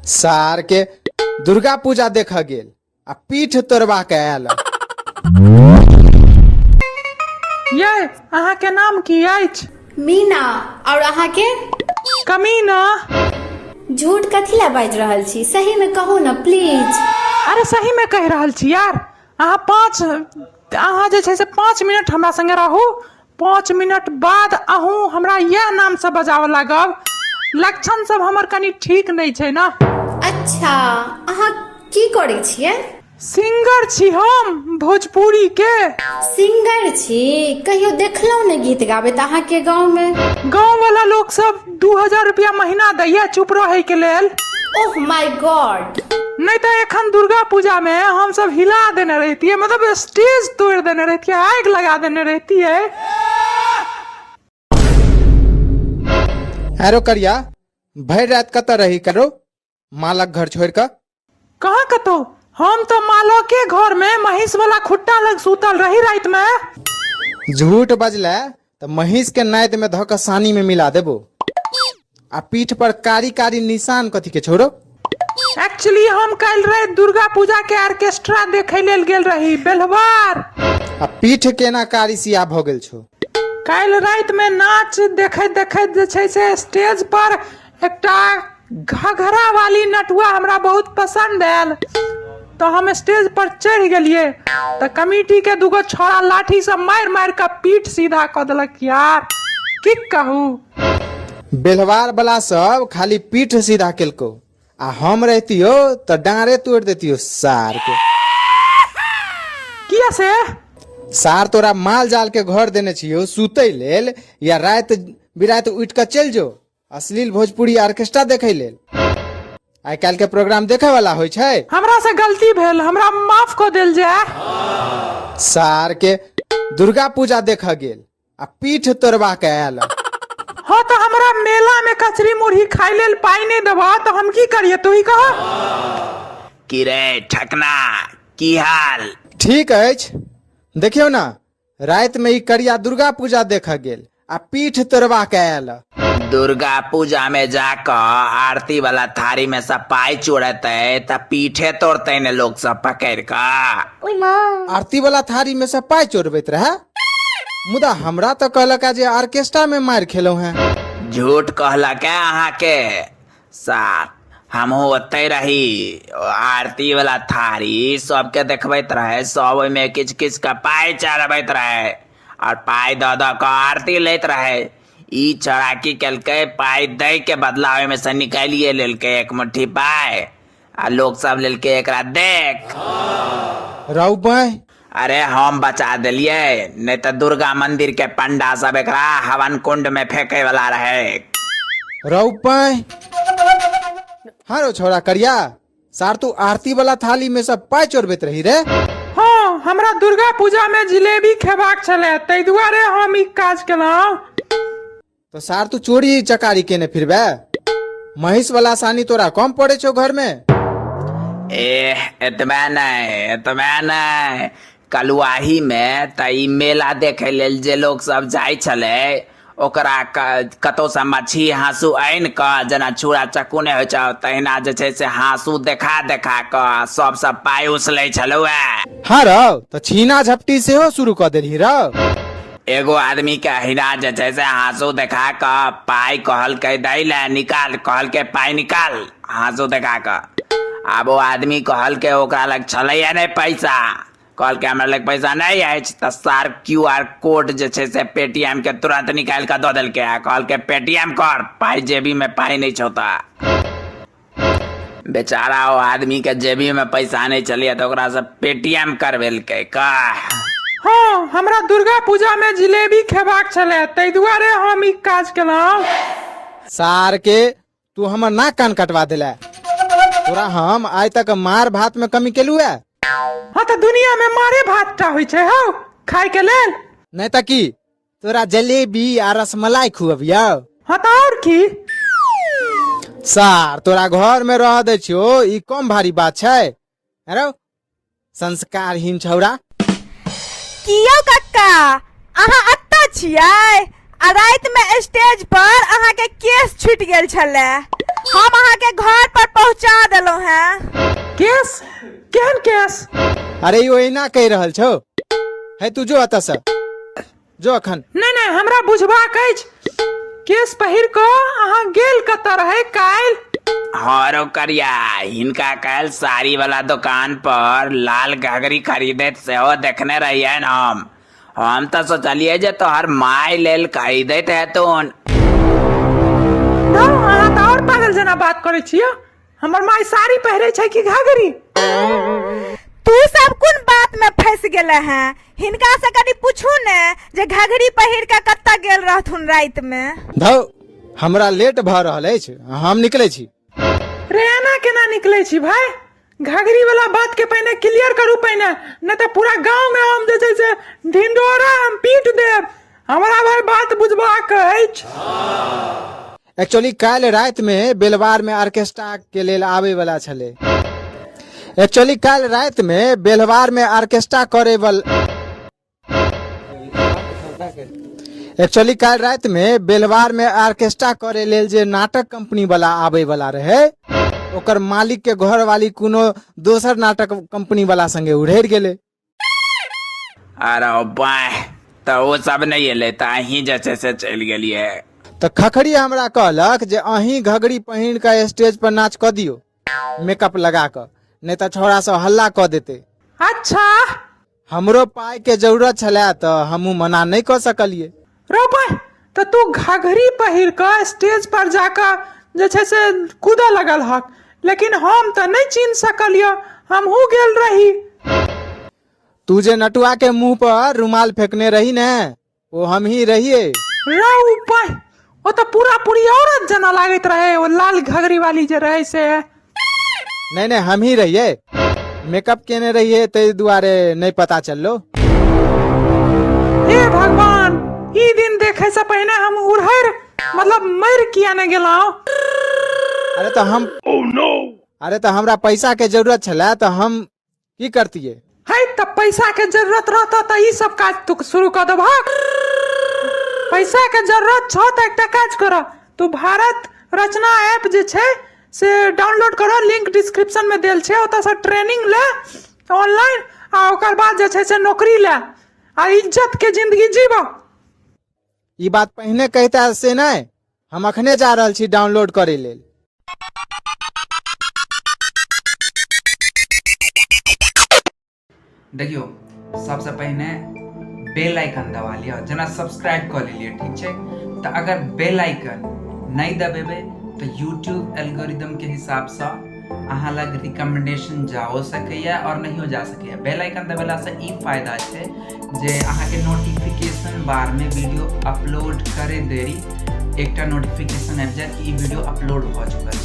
सार के दुर्गा पूजा देखऽ गेल आ पीठ तोड़बा के आयल। ये अहाँके नाम की अछि? मीना। और अहाँके? कमीना। झूठ कथी लए बाजि रहल छी, सही में कहू ने प्लीज। अरे सही में कहि रहल छी यार। अहाँ पाँच अहाँ जे छै से 5 मिनट हमरा संगे रहू, 5 मिनट बाद अहूँ हमरा इएह नामसँ बजाबऽ लागब। लक्षण सब हमर कनि ठीक नहि छै ने। अच्छा, अहाँ की करै छियै? सिंगर छी हम भोजपुरी के। सिंगर छी? कहियो देखलहुँ ने गीत गाबैत अहाँके गाँव में। गाँव वाला लोक सब 2000 रुपया महीना दैया चुप रहै के लेल। ओह my God. नहि तऽ एखन दुर्गा पूजा में हम सब हिला देने रहितियै, मतलब स्टेज तोड़ि देने रहितियै, आगि लगा देने रहितियै। आरो करिया, भरि राति कतऽ रही करो मालक घर छोड़ि कऽ? कहाँ कतौ, हम तऽ मालके घर में महींस वाला खुट्टा लग सुतल रही राति में। झूठ बजले तऽ महींस के नादि में धऽ कऽ सानी में मिला देबो। आ पीठ पर कारी कारी निशान कथी के छोड़ो? एक्चुअली हम काल्हि राति दुर्गा पूजा के ऑर्केस्ट्रा देखै लेल गेल रही बेलवार। आ पीठ केना कारी सिया भऽ गेल छौ? काल्हि राति में नाच देखैत देखैत जे छै से स्टेज पर एकटा घघरा वाली नटुआ हमरा बहुत पसंद आयल, तऽ हम स्टेज पर चढ़ि गेलियै तऽ कमिटी के दूगो छौड़ा लाठी से मारि मारि कऽ पीठ सीधा कऽ देलक यार, की कहू। बेलवार वाला सब खाली पीठ सीधा केलको, आ हम रहितियो तऽ डाँरे तोड़ि देतियो सार के। किया से? सार तोरा माल जाल के घर देने छियो सुतै लेल, या राति बिराति उठि कऽ चलि जो अश्लील भोजपुरी ऑर्केस्ट्रा देखै लेल। आइ काल्हि के प्रोग्राम देखै वाला होइ छै? हमरा से गलती भेल, हमरा माफ कऽ देल जाय। सार के दुर्गा पूजा देखऽ गेल आ पीठ तोड़बा के आयल। हाँ तऽ हमरा मेला में कचरी मुरही खाइ लेल पाइ नहि देबह तऽ हम की करिए, तू ही कह। की रे ठकना, की हाल? ठीक अछि। देखियौ ने, राति में ई करिया दुर्गा पूजा देखऽ गेल आ पीठ तोड़बा के आयल। दुर्गा पूजा में जाकऽ आरती वाला थारी में सब पाइ चोरेतै तऽ पीठे तोड़तै ने लोक सब पकड़ि कऽ। आरती वाला थारी में सब पाइ चोरबैत रहे, मुदा हमरा तऽ कहलक जे ऑर्केस्ट्रा में मारि खेलहुँ हैं। झूठ कहलक है अहाँके सार, हमहूँ ओतै रही। आरती वाला थारी सबके देखबैत रहे, सब ओहिमे किछु किछु के पाइ चढ़बैत रहे और पाइ दऽ दऽ कऽ आरती लैत रहे। ई चौराकी केलकै, पाइ दै के बदला ओहिमे से निकालिए लेलकै एक मुट्ठी पाइ, आ लोक सब लेलकै एकरा देख। रौ बाँहि। अरे हम बचा देलियै, नहि तऽ दुर्गा मंदिर के पंडा सब एकरा हवन कुंड में फेंके वाला रहे। रौ बाँहि। हाँ रो छोरा करिया, सार तू आरती वाला थाली में सब पाइ चोरबैत रही रे? हाँ, हमरा दुर्गा पूजा में जिलेबी खेबाक छलै, ताहि दुआरे हम ई काज केलहुँ। तो सार तू चोरी चकारी केने फिरबे? महींस वाला सानी तोरा कम पड़े छौ घर में? एह, एतबे नहि, एतबे नहि, कलुआही में तऽ ई मेला देखै लेल जे लोक सब जाइ छलै ओकरा कतौ से मछली हाँसू आनि कऽ, जेना छुरा चक्कू नहि होइ छौ तहिना जे छै से हाँसू देखा देखा कऽ सब सब पाइ उसलै छलौ हे। हाँ रौ, तऽ छीना झपटी सेहो शुरू कऽ देलही रौ। एगो आदमी के अहिना जे छै से हाँसू देखा कऽ पाइ कहलकै दै ले, निकाल, कहलकै पाइ निकाल हाँसू देखा कऽ। आब ओ आदमी कहलकै ओकरा लग छलैया नहि पैसा, कहलकै हमरा लग पैसा नहि अछि, तऽ सार क्यू आर कोड जे छै से पेटीएम के तुरंत निकालि कऽ दऽ देलकै आ कहलकै पेटीएम कर, पाइ जेबी में पाइ नहि छौ। तऽ बेचारा ओ आदमी के जेबी में पैसा नहि छलैया तऽ ओकरा से पेटीएम करबेलकै। कह। हाँ, हमरा दुर्गा पूजा में जिलेबी खेबाक छलै, ताहि दुआरे हम ई काज केलहुँ। सार के तू हमर नाक कान कटवा देले, तोरा हम आइ तक मार भात में कमी केलू है? हाँ तऽ दुनिया में मारे भात टा होइ छै हौ खाय के लेल। नहि तऽ की तोरा जलेबी आ रसमलाई खुअबियौ? हाँ तऽ और की। सार तोरा घर में रह दै छियौ, ई कम भारी बात छै? अरे संस्कारहीन छौड़ा। कियो कक्का, अहाँ अतऽ छियै? आ राति में स्टेज पर अहाँके केस छूटि गेल छलै। हम अहाँके घर पर पहुँचा देलहुँ हेँ। केस? केहन केस? अरे ई ओहिना कहि रहल छौ। हे तू जो एतऽ से, जो अखन। नहि नहि, हमरा बुझबाक अछि, केस पहिर कऽ अहाँ गेल कतऽ रहै काल्हि? हँ रौ करिया, हिनका काल्हि साड़ी वाला दोकान पर लाल घघरी खरीदैत सेहो देखने रहियनि हम। हम तऽ सोचलियै जे तोहर माय लेल खरीदैत हेतुन। धौ, अहाँ तऽ आओर पागल जेना बात करै छियै। हमर माय साड़ी पहिरै छै कि घाघरी? तू सब कोन बात में फंस गेले हैं? हिनका से कनि पूछू ने जे घघरी पहिर के कतऽ गेल रहथुन राति में। धौ, हमरा लेट भऽ रहल अछि, हम निकलै छी। रे एना केना निकलै छी भाय? घघरी वाला बात के पहिने क्लियर करू पहिने, नहि तऽ पूरा गांव में हम जे छै से ढिंढोरा हम पीट देब। हमरा भाय बात बुझबाक अछि। एक्चुअली काल्हि राति में बेलवार में ऑर्केस्ट्रा के लेल आबै वाला छलै। एक्चुअली काल्हि राति में बेलवार में ऑर्केस्ट्रा करे वाला एक्चुअली काल्हि राति में बेलवार में ऑर्केस्ट्रा करे लेल जे नाटक कंपनी वाला आबै वाला रहे, ओकर मालिक के घर वाली कोनो दोसर नाटक कंपनी वाला संगे उड़ेर गेलै। अरे बाह, तऽ ओ सब नहि एलै तऽ अहीं जे छै से चलि गेलियै। तऽ खखरी हमरा कहलक जे अहीं घघरी पहिन कऽ स्टेज पर नाच कऽ दियौ मेकअप लगा कऽ, नहि तऽ छौड़ा सब हल्ला कऽ देतै। अच्छा, हमरो पाइ के जरूरत छलै तऽ हमहूँ मना नहि कऽ सकलियै। रौ पाइ, तऽ तू घघरी पहिर कऽ स्टेज पर जाकऽ जे छै से कूदऽ लगल हक, लेकिन हम तऽ नहि चिन्ह सकलियौ, हमहूँ गेल रही। तू जे नटुआ के मुंह पर रुमाल फेंकने रही ने, ओ हम ही रहिए। रौ पाइ, ओ तऽ पूरा पूरी औरत जेना लागैत रहे, ओ लाल घघरी वाली जे रहे से। नहीं नहीं, हम ही रहिए, मेकअप केने रहिए ताहि दुआरे नहीं पता चललो। हे भगवान, ई दिन देखे से पहिने हम उड़हर मतलब मर किया ने गेलहुँ। अरे तऽ हम अरे तऽ हमरा पैसा के जरूरत छलै तऽ हम की करतियै? है तऽ पैसा के जरूरत रहता तऽ ई सब काज तू शुरू कऽ देबहक। पैसा के जरूरत छौ तऽ एकटा काज कर, तू भारत रचना ऐप जे छै से डाउनलोड कर, लिंक डिस्क्रिप्शन में देल छै, ओतऽ से ट्रेनिंग ले ऑनलाइन आ ओकर बाद जे छै से नौकरी ले आ इज्जत के जिंदगी जीब। ई बात पहिने कहिता से नहि, हम अखने जा रहल छी डाउनलोड करै लेल। देखियौ, सबसँ पहिने बेल आइकन दबा लिअ, जेना सब्सक्राइब कऽ लेलियै, ठीक छै? तऽ अगर बेल आइकन नहि दबेबै तऽ यूट्यूब एल्गोरिदमके हिसाबसँ अहाँ लग रिकमेंडेशन जाओ सकैए आओर नहियो जा सकैए। बेल आइकन दबेलासँ ई फायदा छै जे अहाँके नोटिफिकेशन बारमे वीडियो अपलोड करे देरी एकटा नोटिफिकेशन आबि जायत कि ई वीडियो अपलोड भऽ चुकल छै।